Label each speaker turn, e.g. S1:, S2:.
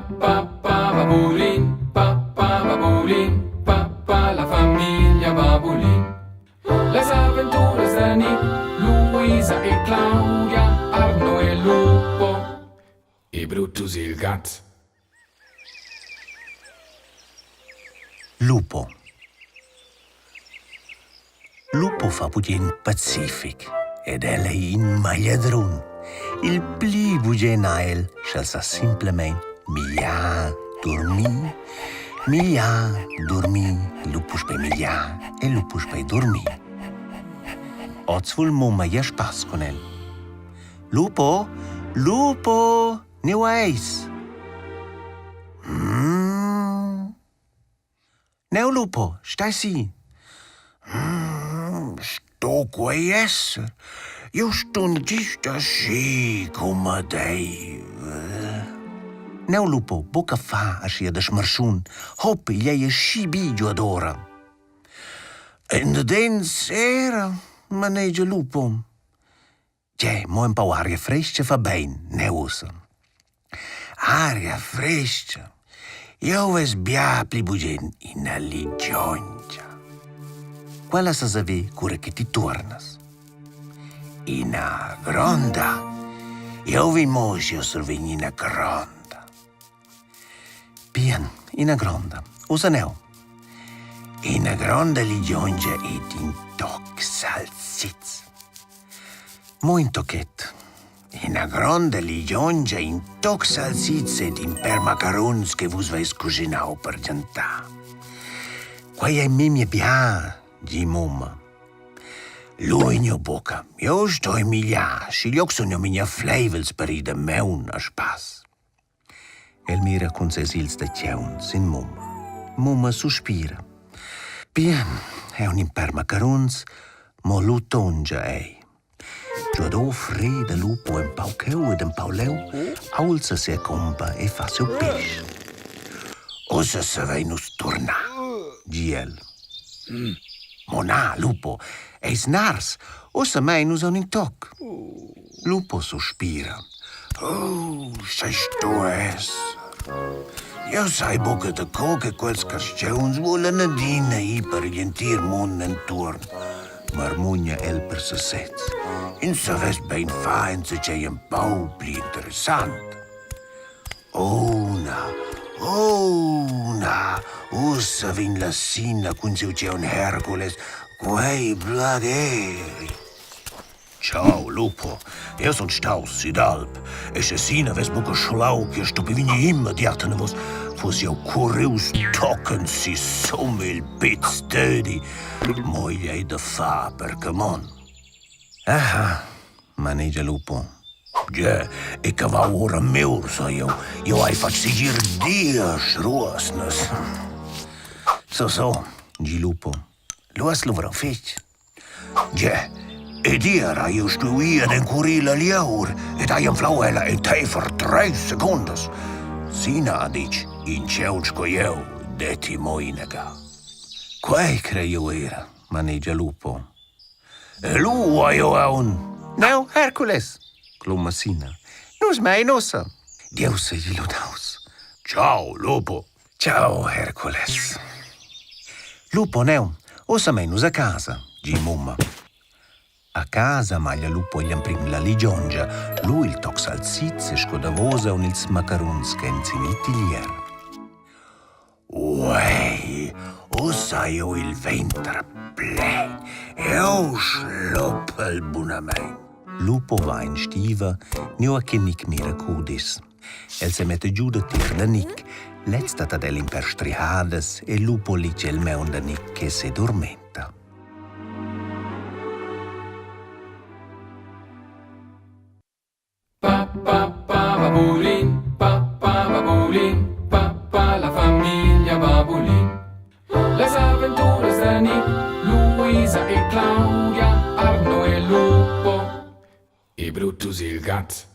S1: Pa pa pa babulin, pa pa babulin, pa pa la famiglia Babulin. Las aventuras da Nick, Luisa e Claudia, Arno e Lupo e Brutus il gat.
S2: Lupo. Lupo fa bugen pacific ed el ei in magliadrun. Il pli bugen ha el, sch'el sa simplamein migliar, durmir, migliar, durmir, lu puspei migliar e lu puspei durmir. Oz vul mumma ir a spass cun el. Lupo, Lupo, nua eis? Mm. Neu Lupo, stai si. Mm, sto quei esser? Io stun gist aschi cumadeivel. Neu Lupo, buca fa aschia da smarschun. Hop, igl ei aschi bi giuadora. Endadens era, manegia Lupo. Tgei, mo empau aria frestga fa bein, neu ussa. Aria frestga? Jeu vess bia pli bugen ina ligiongia. Quella sa saver cura che ti tuornas. Ina gronda? Jeu vi mo sch'jeu survegn ina gronda. Bien, ina gronda. Ussa neu. Ina gronda ligiongia ed in toc salsiz. Mo in tochet. Ina gronda ligiongia, in toc salsiz ed in per macaruns che vus veis cuschinau per gentar. Quei ei memia bia, di mumma. Lu igl buca. Jeu stoi migliar, schiglioc sun jeu memia fleivels per ir damaun a spass. El mira cun ses ils da tgaun sin mumma. Mumma suspira. Bien, aunc in pèr macaruns, mo lu tongia ei. Giuadò freda lupo empau cheu ed empau leu, aulza sia comba e fa siu pèsch. Ussa savein nus turnar, di el. Mo na, lupo, eis nars, ussa mein nus aunc in toc. Lupo suspira. Oh, sch'ei sto esser. Jeu sai buca daco che quels carstgauns vulan adina ir per igl entir mund entuorn, marmugna el per sesez. Ins savess bein far enzatgei empau pli interessant. Oh na, oh na, ussa vegn la Sina cun siu tgaun Hercules, quei blagheri. Ciao, lupo. Eu sun staus sü d'alp e sche Sina vess buca schlau ch'eu stoppi vegnir immediat anavos, fuss jeu currius tochen sisum il Piz Tödi. Mo igl ei da far per camon. Aha, manegia lupo. Gie, e cavau ora miur, sai jeu. Jeu hai fatg segir diesch ruosnas. So, so, gi lupo. Lu has luvrau fetg. Gie, ed ier hai jeu stuiu ir ad encurir la lieur ed hai anflau ella enteifer treis secundas. Sina ha ditg, in tgaun sco jeu detti mo inaga. Quei crei jeu era, manegia Lupo. E lu hai jeu aunc. Neu, Hercules, cloma Sina. Nus mein ussa. Dieus seigi ludaus. Ciao, Lupo. Ciao, Hercules. Lupo, neu, ussa mein nus a casa, gi mumma. A casa maglia Lupo igl emprim la ligiongia, lu il toc salsiz e sco davos aunc ils macaruns ch'ein sin il tiglier. Uei, ussa hai jeu il venter plein, jeu schluppel bunamein. Lupo va en stiva, nua che Nick mira cudischs. El semetta giu da tier da Nick. Lez dat ad el in per strihadas e lupo ligia il maun da Nick che sedurmenta.
S1: Pa pa pa babulin, pa pa babulin, pa pa la famiglia Babulin. Las aventuras da Nick, Luisa e Claudia, Arno e Lupo e Brutus il gat.